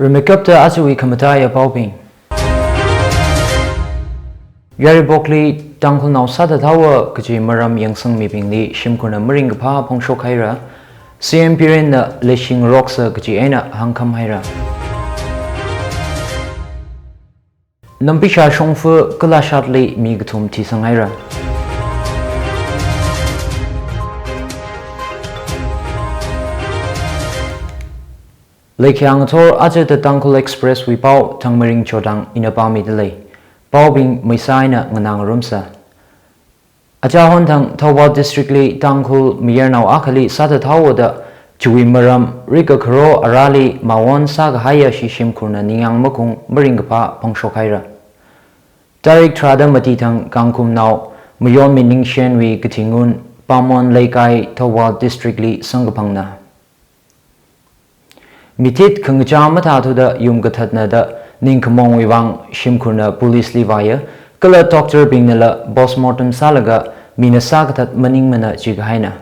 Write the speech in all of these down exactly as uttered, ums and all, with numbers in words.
Rimeikapta ajawui khamataiya paobing. Yairipokli Tangkhulnao sāthat haowa kaji maram yangsangmibingli shimkhurna maringkaphā phongshok haira. C M Birenna leishingaroksa kaji eina hāngkham haira. Nambisha shongfa kalashatli mi kathum thisang haira. Leikhiya ngathor aja The Tangkhul Express wui pao Thangmeiring Chodang ina pāmida lei. Paobing maisā eina nganā ngarumsa. Achahon thang Thoubal District li Tangkhul mayarnao akhali sāthat haowa da chiwui maram rikakharo arali mawon sākahaiya ashi shimkhurna ningyāng makhung maringkaphā phongshok haira. Tarik tharāda mati thang kangkhumnao Mayonmi Ningshenwui kathingun Pamon Leikai Thoubal District li samkaphangna. Mithit khangachā mathāthuda yumkathatna da ningkhamongwui vang shimkhurna police li vāya, kala doctor bingnala postmortem sālaga mina sākathat maningmana jikahaina.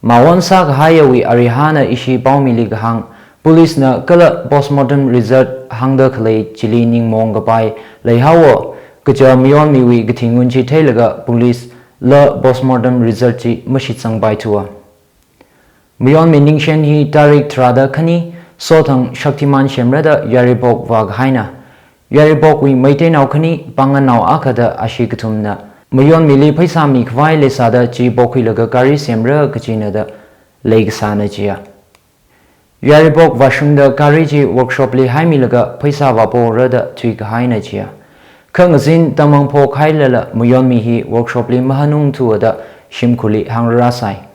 Mawon sākahaiyawui arihāna ishi paomili kahāng, police na kala postmortem result hāngda khalei chili ningmaong kapai leihaowa, kaja Mayonmiwui kathingun chi theilaga police la postmortem result chi mashitsangpaithuwa. Mayonmi Ningshen hi tarik tharāda khani sothang Shaktiman semra da Yairipok vākahaina. Yairipokwui Meiteinao khani pāngannao akha da ashi kathumna Mayonmili pheisā mikhavai leisāda chi pokhuilaga gari semra kajina da leikasāna jiya. Yairipok vāshungda gari chi workshop li haimilaga pheisā vāpora da thuikahaina jiya. Kha ngazin tamangphok hailala Mayonmi hi workshop li mahanungthuwa da shimkhurli hāngrarāsai.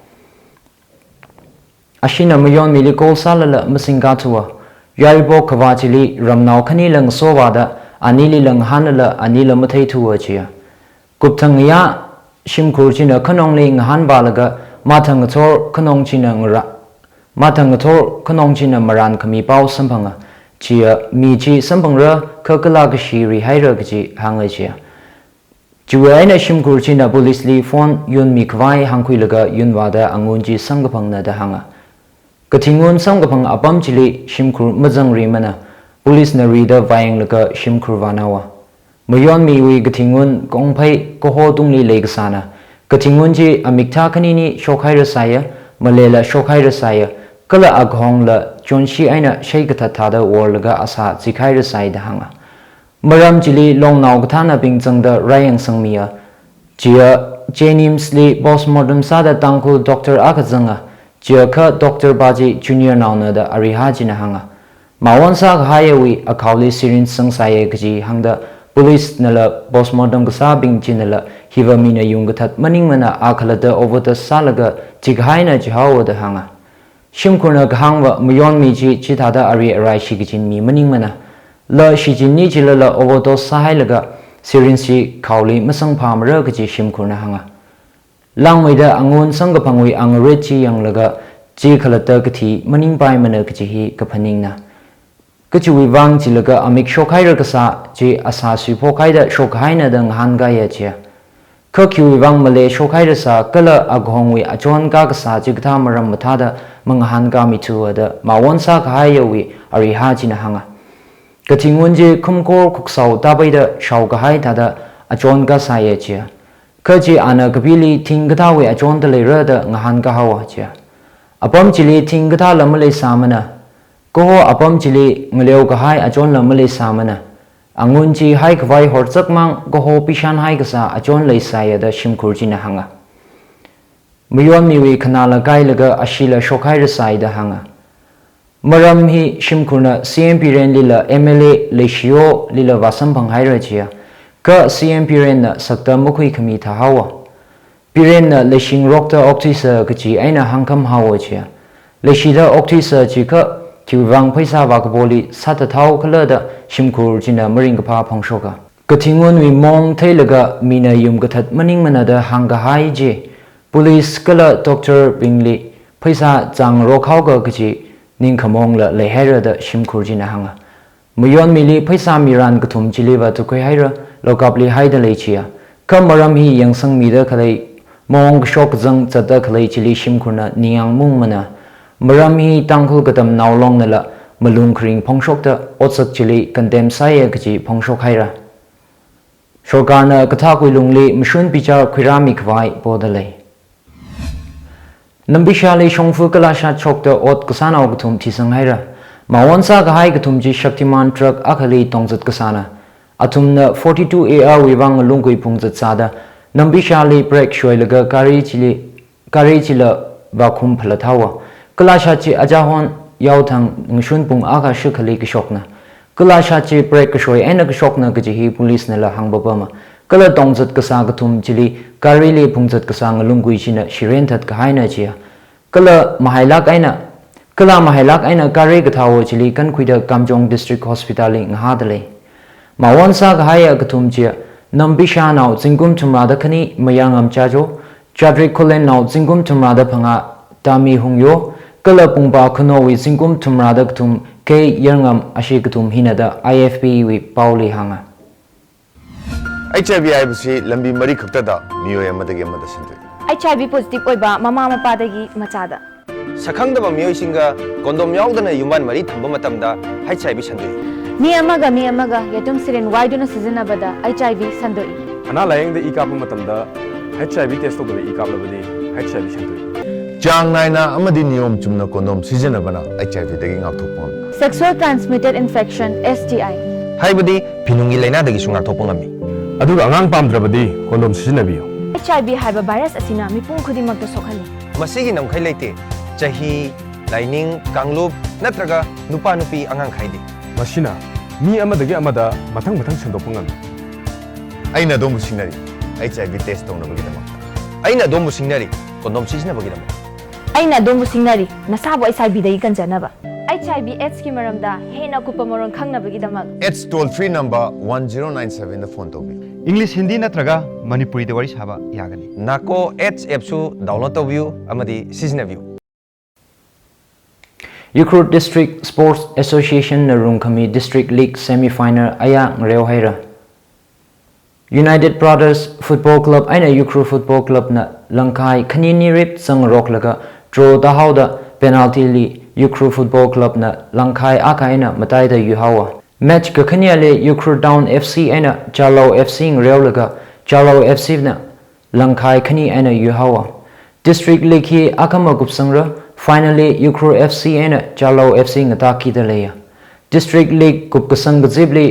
Ashina Mayonmili call sālala masingkathuwa. Yairipok kavā chili ramnao khanila ngasovāda anilila ngahānlala anila matheithuwa jiya. Kupthang ngayā shimkhur china khanongli ngahānvālaga mathang ngathor khanong china ngara, mathang ngathor khanong china marān khami pao samphanga. Chiya mi chi samphangra kha kala kashi rihaira kaji hānga jiya. Chiwui eina shimkhur china police li phone yunmikhavai hāngkhuilaga yunvāda angun chi samkaphangna da hānga. Kathingun samkaphang apam chili shimkhur mazangrimana, police na rida vāyanglaga shimkhur vānaowa. Mayonmiwui kathingun kongphei kaho tungli leikasāna. Kathingun chi amik thā khanini shokhairasaiya, maleila shokhairasaiya, kala akahongla chonshi eina sheikathat thāda worlaga asā zikhairasai da hānga. Maram chili longnao kathānabing zangda raiyangsangmiya. Chiya JNIMS li postmortem sāda Tangkhul doctor akha zanga. Chiya kha doctor pa chi junior naona da arihā china hānga. Mawon sākahaiyawui akhaoli syringe sangsāya kaji hāngda police nala postmortem kasābing chinala hiva mina yumkathat maningmana akhalatta overdose sālaga jikahaina jihaowa da hānga. Shimkhurna kahāngva Mayonmi chi chithāda ari arai shikachin mi maningmana. La shichinni chilala overdose sāhailaga syringe chi khaoli masangphāmara kaji shimkhurna hānga. Langmeida angun samkaphangwui angarit chi yanglaga chi khalatta kathi maningpaimana kaji hi kaphaningna. Kachiwui vang chilaga amik shokhaira kasā chi asā suiphokhaida shokhaina da ngahānkāya jiya. Kha khiwui vang male shokhairasā kala akahongwui achon kakasā chi kathā maram mathāda mangahānkāmithuwa da mawon sākahaiyawui arihā china hānga. Kathingun chi khumkhor khuksao tāpaida shaokahai thāda achon kasāya jiya. Kha chi ana kapili thing kathāwui achonda leira da ngahānkāhaowa jiya. Apam chili thing kathāla maleisāmana. Kaho apam chili ngaleokahai achonla maleisāmana. Angun chi haikhavai horchakmang kaho pishanhai kasā achon leisāya da shimkhur china hānga. Mayonmiwui khanāla kailaga ashila shokhairasai da hānga. Maram hi shimkhurna C M Birenlila M L A Leishiyo lila vāsamphanghaira jiya. Kha C M Birenna sakta makhuikhami thāhaowa. Birenna leishingarokta okthuisa kaji eina hāngkhamhaowa jiya. Leishida okthuisa chi kha khiwui vang pheisā vākapoli sāthathao khala da shimkhur china maringkaphā phongshoka. Kathingunwui mong theilaga mina yumkathat maningmana da hāngkahai chi, police kala doctor bingli pheisā zāngarok haoka kaji ningkhamongla leihaira da shimkhur china hānga. Mayonmili pheisā mirān kathum chiliva tukhuihaira, lokapli haida lei jiya. Kha maram hi yangsangmida khalei, maong kashok kazang zatda khalei chili shimkhurna ningyāng maungmana. Maram hi Tangkhul katamnao longnala malung kharing phongshokta otsak chili condemn sāya kaji phongshok haira. Sorkarna kathākwui lungli mashun bichar khuirāmi khavai poda lei. Nambishali shongfa kalashat shokta ot kasānao kathum thisang haira. Mawon sākahai kathum chi Shaktiman truck akhali tongzat kasāna. Athumna forty-two A R wui vang ngalungkui phungzat sāda, Nambishali brake shoilaga gari chili, gari chila vākhum phalathaowa. Kalashat chi achahon yaothang ngashun pung akha shikhali kashokna. Kalashat chi brake kashoi eina kashokna kaji hi police nala hāngpapama. Kala tongzat kasā kathum chili garili phungzat kasā ngalungkui china shiren that kahaina chiya. Kala mahailāk eina, kala mahailāk eina gari kathaowa chili kankhuida Kamjong District Hospital li ngahāda lei. Mawon sākahaiya kathum chiya, Nambishanao zingkum thumrāda khani Mayarngam Chajo, Chadrik Khulennao zingkum thumrāda phangā Tami Hungyo, kala Pungpa Khanowui zingkum thumrāda kathum K Yarngam ashi kathum hina da I F P wui paoli hānga. H I V ꯍꯥꯏꯕꯁꯤ ꯂꯝꯕꯤ ꯃꯔꯤ ꯈꯛꯇꯗ ꯃꯤꯑꯣꯏ ꯑꯃꯗꯒꯤ ꯑꯃꯗ ꯁꯟꯗꯣꯛꯏ꯫ H I V positive ꯑꯣꯏꯕ ꯃꯃꯥ ꯃꯄꯥꯗꯒꯤ ꯃꯆꯥꯗ꯫ ꯁꯛꯈꯪꯗꯕ ꯃꯤꯑꯣꯏꯁꯤꯡꯒ condom ꯌꯥꯎꯗꯅ ꯌꯨꯝꯕꯥꯟ ꯃꯔꯤ ꯊꯝꯕ ꯃꯇꯝꯗ H I V ꯁꯟꯗꯣꯛꯏ꯫ ꯃꯤ ꯑꯃꯒ ꯃꯤ ꯑꯃꯒ ꯌꯦꯇꯨꯝ syringe ꯋꯥꯏꯗꯨꯅ ꯁꯤꯖꯤꯟꯅꯕꯗ H I V ꯁꯟꯗꯣꯛꯏ꯫ ꯑꯅꯥ ꯂꯥꯌꯦꯡꯗ ꯏ ꯀꯥꯞꯄ ꯃꯇꯝꯗ H I V test ꯇꯧꯗꯕ ꯏ ꯀꯥꯞꯂꯕꯗꯤ H I V ꯁꯟꯗꯣꯛꯏ꯫ ꯆꯥꯡ ꯅꯥꯏꯅ ꯑꯃꯗꯤ ꯅꯤꯌꯣꯝ ꯆꯨꯝꯅ condom ꯁꯤꯖꯤꯟꯅꯕꯅ H I V ꯗꯒꯤ ꯉꯥꯛꯊꯣꯛꯄ ꯉꯝꯃꯤ꯫ Sexual transmitted infection, S T I꯫ ꯍꯥꯏꯕꯗꯤ ꯐꯤꯅꯨꯡꯒꯤ ꯂꯥꯏꯅꯥꯗꯒꯤꯁꯨ ꯉꯥꯛꯊꯣꯛꯄ ꯉꯝꯃꯤ꯫ ꯑꯗꯨꯒ ꯑꯉꯥꯡ ꯄꯥꯝꯗ꯭ꯔꯕꯗꯤ condom ꯁꯤꯖꯤꯟꯅꯕꯤꯌꯨ꯫ H I V ꯍꯥꯏꯕ virus ꯑꯁꯤꯅ ꯃꯤꯄꯨꯝ ꯈꯨꯗꯤꯡꯃꯛꯇ ꯁꯣꯛꯍꯜꯂꯤ꯫ ꯃꯁꯤꯒꯤ ꯉꯝꯈꯩ ꯂꯩꯇꯦ꯫ ꯆꯍꯤ, ꯂꯥꯏꯅꯤꯡ, ꯀꯥꯡꯂꯨꯞ ꯅꯠꯇ꯭ꯔꯒ ꯅꯨꯄꯥ ꯅꯨꯄꯤ ꯑꯉꯥꯡ ꯈꯥꯏꯗꯦ꯫ ꯃꯁꯤꯅ ꯃꯤ ꯑꯃꯗꯒꯤ ꯑꯃꯗ ꯃꯊꯪ ꯃꯊꯪ ꯁꯟꯗꯣꯛꯄ ꯉꯝꯃꯤ꯫ ꯑꯩꯅ ꯑꯗꯣꯝꯕꯨ ꯁꯤꯡꯅꯔꯤ, H I V test ꯇꯧꯅꯕꯒꯤꯗꯃꯛ꯫ ꯑꯩꯅ ꯑꯗꯣꯝꯕꯨ ꯁꯤꯡꯅꯔꯤ, condom ꯁꯤꯖꯤꯟꯅꯕꯒꯤꯗꯃꯛ꯫ ꯑꯩꯅ ꯑꯗꯣꯝꯕꯨ ꯁꯤꯡꯅꯔꯤ, ꯅꯁꯥꯕꯨ H I V ꯗꯒꯤ ꯀꯟꯖꯅꯕ꯫ H I V AIDS ꯀꯤ ꯃꯔꯝꯗ ꯍꯦꯟꯅ ꯑꯀꯨꯞꯄ ꯃꯔꯣꯜ ꯈꯪꯅꯕꯒꯤꯗꯃꯛ AIDS toll free number one zero nine seven ꯗ phone ꯇꯧꯕꯤꯌꯨ꯫ English, Hindi ꯅꯠꯇ꯭ꯔꯒ ꯃꯅꯤꯄꯨꯔꯤꯗ ꯋꯥꯔꯤ ꯁꯥꯕ ꯌꯥꯒꯅꯤ꯫ NACO AIDS app ꯁꯨ download ꯇꯧꯕꯤꯌꯨ ꯑꯃꯗꯤ ꯁꯤꯖꯤꯟꯅꯕꯤꯌꯨ꯫ Ukhrul District Sports Association ꯅ ꯔꯨꯡꯈꯃꯤ District League semi final ꯑꯌꯥ ꯉꯔꯦꯎ ꯍꯩꯔ꯫ United Brothers Football Club ꯑꯩꯅ Ukhrul Football Club ꯅ ꯂꯪꯈꯥꯏ ꯈꯅꯤ ꯅꯤꯔꯤꯞ ꯆꯪꯔꯣꯛꯂꯒ draw ꯇꯥꯍꯧꯗ penalty ꯂꯤ Ukhrul Football Club ꯅ ꯂꯪꯈꯥꯏ ꯑꯥꯈꯥꯏꯅ ꯃꯇꯥꯏꯗ ꯌꯨꯍꯥꯎꯋ꯫ Match ꯀꯈꯅꯤꯌꯥꯂꯤ Ukhrul Town F C ꯑꯩꯅ ꯆꯥꯂꯧ F C ꯉꯔꯦꯎꯂꯒ ꯆꯥꯂꯧ F C ꯅ ꯂꯪꯈꯥꯏ ꯈꯅꯤ ꯑꯩꯅ ꯌꯨꯍꯥꯎꯋ꯫ District League ꯍꯤ ꯑꯈꯃ ꯀꯨꯞꯁꯪꯔ finally Ukhrul F C ꯑꯩꯅ ꯆꯥꯂꯧ F C ꯉꯇꯥ ꯀꯤꯗ ꯂꯩꯌ꯫ District League ꯀꯨꯞꯀꯁꯪ ꯀꯖꯤꯞꯂꯤ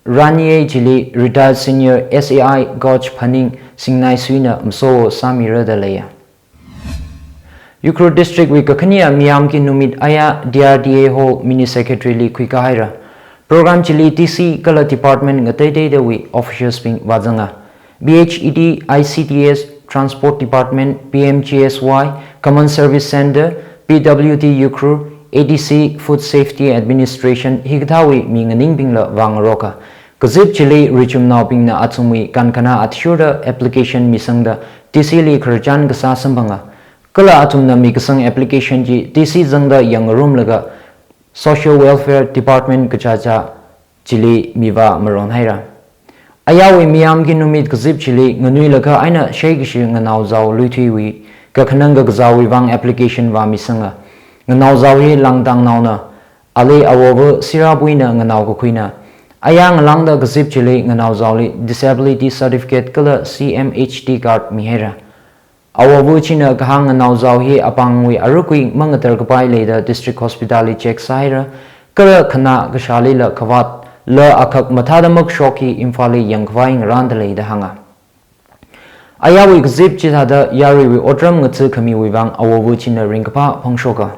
ꯔꯥꯅꯤꯌꯦ jelly retired senior S A I coach ꯐꯅꯤꯡ ꯁꯤꯡꯅꯥꯏ ꯁꯨꯏꯅ ꯃꯁꯣ ꯁꯥꯃꯤꯔꯗ ꯂꯩꯌ꯫ Ukhrul District ꯋꯤ ꯀꯈꯅꯤꯌ ꯃꯤꯌꯥꯝꯒꯤ ꯅꯨꯃꯤꯠ ꯑꯌꯥ D R D A ꯍꯣ mini secretary ꯂꯤ ꯈꯨꯏꯀꯥ ꯍꯥꯏꯔ꯫ Program ꯖꯤꯂꯤ D C ꯀꯂ department ꯉꯇꯩ ꯇꯩꯗ ꯋꯤ officials ꯕꯤꯡ ꯋꯥꯖꯪꯉ꯫ B H E D, I C D S, Transport Department, P M G S Y, Common Service Centre, P W D Ukhrul, A D C, Food Safety Administration, hikathāwui mi nganingbingla vāngaroka. Kazip chili richumnaobingna athumwui kankhana athishurda application misangda D C li kharchan kasā samphanga. Kala athumna mikasang application chi D C zangda yangarumlaga Social Welfare Department kachacha chili mivā maron haira. Ayāwui miyamgi numit kazip chili nganuilakha aina sheikashi nganaozao luithuiwui kakhanang kakazāwui vang application vāmisanga. Nganaozao hi langtangnaona, ali awowo sirapuina nganaokakhuina. Ayā ngalāngda kazip chili nganaozaoli disability certificate kala C M H D card mihaira. Awowo china kahāng nganaozao hi apāngwui arukui mangatar kapai leida District Hospital li check sāhaira, kala khanā kashālila khavāt la akhak mathādamak shok hi Imphal li yangkhavai ngaranda leida hānga. Ayāwui kazip chithāda yaruiwui otram ngatsu khamiwui vang awowo china ringkaphā phangshoka.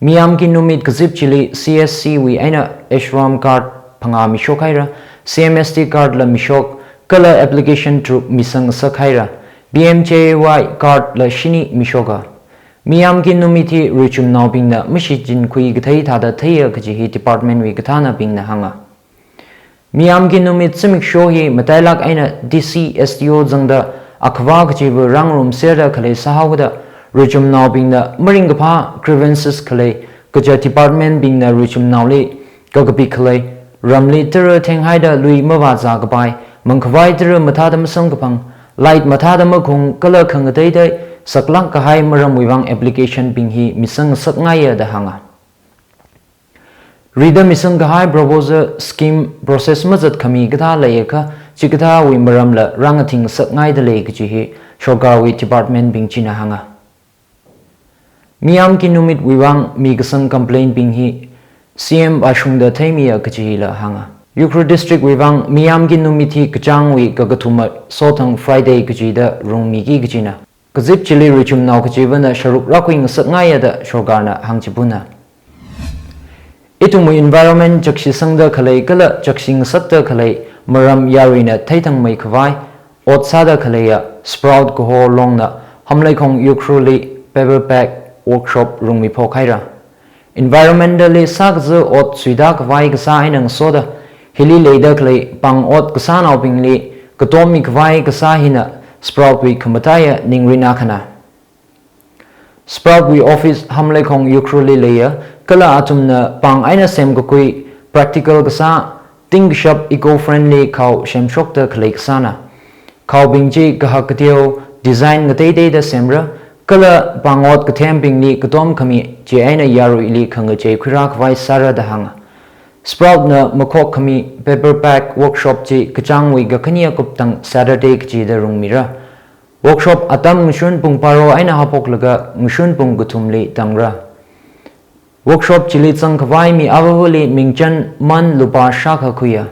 Miyamgi numit kazip chili C S C wui aina Ashram card phangā mishok haira, C M S D card la mishok, kala application trup misang sak haira, P M J A Y card la shini mishoka. Miyamgi numit hi ruichumnaobingna mashichinkhui kathei thāda theiya kaji hi department wui kathānabingna hānga. Miyamgi numit zimiksho hi matailak aina D C S D O zangda akhava kachiva rangrum serda khalei sāhaoda ruichumnaobingna maringkaphā grievances khalei kaja department bingna ruichumnaoli kakapi khalei ramli tara thenghaida lui mavāzā kapai mangkhavai tara mathāda masang kaphang light mathāda makhung kala khangateitei saklak kahai maramwui vang application bing hi misang sakngaiya da hānga. Rida misang kahai proposal scheme process mazat khami kathā leiakha, chikathāwui maramla rāngathing ngasakngaida lei kaji hi sorkarwui department bing china hānga. Miyamki numitwui vang mikasang complaint bing hi C M vāshungda theimiya kajila hānga. Ukhrul District wui vang Miyamki numit hi kachāngwui kakathuma sothang Friday kajida rungmiki kajina. Kazip chili richumnao kachivana sharuk rākhui ngasakngaiya da sorkarna hāngchipuna. Ithumwui environment chakshisangda khalei kala chakshi ngasakda khalei maram yaruina theithangmei khavai ot sāda khaleiya Sprout kaho longna Hamleikhong Ukhrulli paper bag workshop rungmiphok haira. Environmentally sākaza ot suida khavai kasā eina ngasoda, hili leida khalei pāng ot kasānaobingli katommi khavai kasā hina Sprout wui khamataiya ningrin akhana. Sprout wui office Hamleikhong Ukhrulli leiya, kala athumna pāng eina semkakhui practical kasā, tingkashap eco-friendly khao semshokda khalei kasāna. Khaobing chi kahak kateo design ngateiteida semra, kala pāng ot kathembingli katom khami chieina yaruili khangachei khuira khavai sāra da hānga. Sprout na makhok khami paper bag workshop chi kachāngwui kakhane kuptang Saturday kachida rungmira. Workshop atam ngashun pung pharo eina haophoklaga ngashun pung kathumli tangra. Workshop chili zang khavai mi avavali mingchan man lupā shākha khuiya.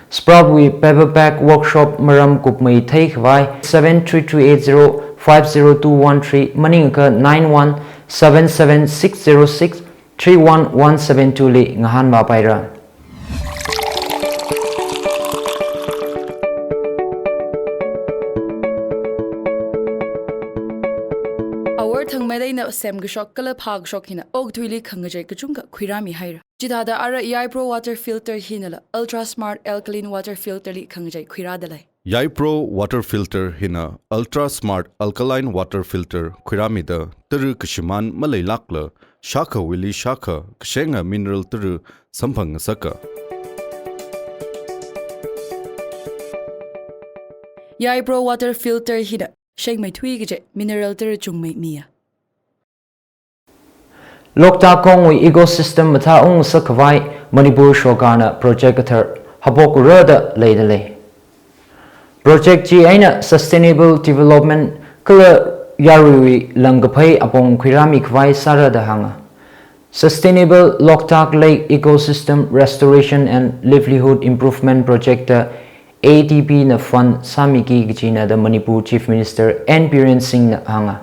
Sprout wui paper bag workshop maram kupmei thei khavai seven three three eight zero five zero two one three maningakha nine one seven seven six zero six three one one seven two li ngahānvāpaira. Awor Thangmeilei na semkashok kala phākashok hina okathuili khangachei kachungkha khuirāmi haira. Chithāda ara Yaipro water filter hinala Ultra Smart Alkaline water filter li khangachei khuirāda lei. Yaipro water filter hina Ultra Smart Alkaline water filter khuirāmida tara kashimān maleilākla shākhawuili shākha kashenga mineral tara samphang ngasaka. Yaipro water filter hina shengmeithui kaje mineral tara chungmei miya. Loktak khongwui ecosystem mathā ungsak khavai Manipur sorkarna project kathar haophokra da leida lei. Project chi eina sustainable development kala yaruiwui langkaphei apong khuirāmi khavai sāra da hānga. Sustainable Loktak Lake Ecosystem Restoration and Livelihood Improvement Project da A D B na fund sāmiki kajina da Manipur Chief Minister N Biren Singh na hānga.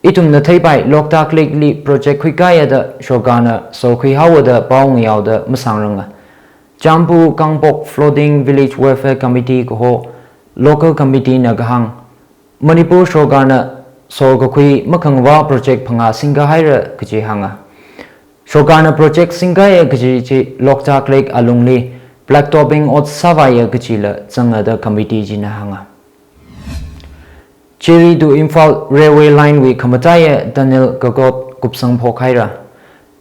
Ithumna theipai Loktak Lake li project khuikaiya da sorkarna sokhui haowa da pao ngayaoda masāngranga. Champu Kangpok Floating Village Welfare Committee kaho local committee na kahāng, Manipur sorkarna sokakhui makhangva project phangā singkahaira kaji hānga. Sorkarna project singkaiya kaji chi Loktak Lake alungli black topping ot sāvaiya kajila zanga da committee china hānga. Chiri to Imphal railway line wui khamataiya tunnel kakot kupsangphok haira.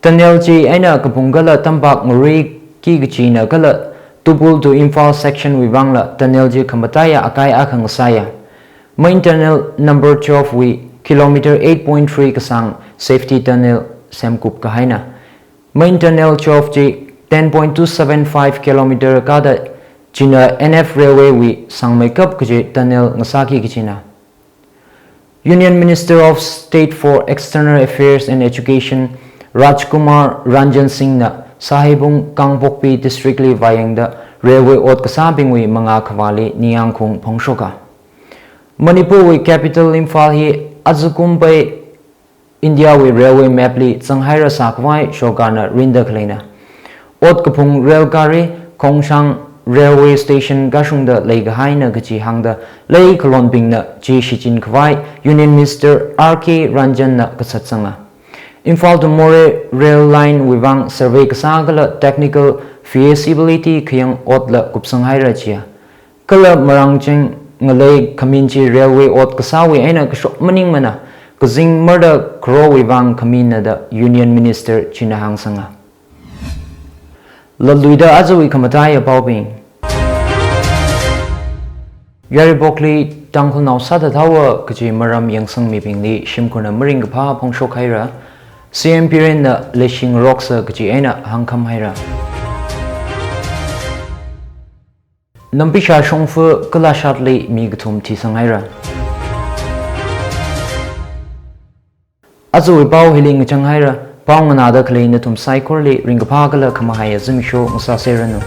Tunnel chi eina Kapung kala Tampak ngaruiki kachina kala Tubul to Imphal section wui vangla tunnel chi khamataiya akai akha ngasāya. Main tunnel number twelve wui kilometer eight point three kasāng safety tunnel semkup kahaina. Main tunnel twelve chi ten point two seven five kilometer kada china N F railway wui sangmeikap kaji tunnel ngasāki kachina. Union Minister of State for External Affairs and Education Rajkumar Ranjan Singh na Sahibung Kangpokpi district li vāyangda railway ot kasābingwui mangā khavāli ningyāng khaung phongshoka. Manipur wui capital Imphal hi ajakum pai India wui railway map li zanghaira sākhavai sorkarna rinda khaleina. Ot kaphung rail gari, khongshang railway station kashungda leikahaina kaji hāngda lei khalonbingna chi shichin khavai Union Minister R K Ranjan na kasatsanga. Imphal to Moreh rail line wui vang survey kasā kala technical feasibility khayang otla kupsanghaira chiya. Kala marāngching ngalei khamin chi railway ot kasāwui eina kashok maningmana, kazing marda kharowui vang khamina da Union Minister china hāngsanga. Latluida ajawui khamataiya paobing. Yairibokli Tangkhulnao sāthat haowa kaji maram yangsangmibingli shimkhurna maringkaphā phongshok haira. C M Birenna leishingaroksa kaji eina hāngkham haira. Nambisha shongfa kalashatli mi kathum thisang haira. Ajawui pao hili ngachang haira, pao nganāda khalei nathum saikorali ringkaphā kala khamahaiya zimiksho ngasāseranu.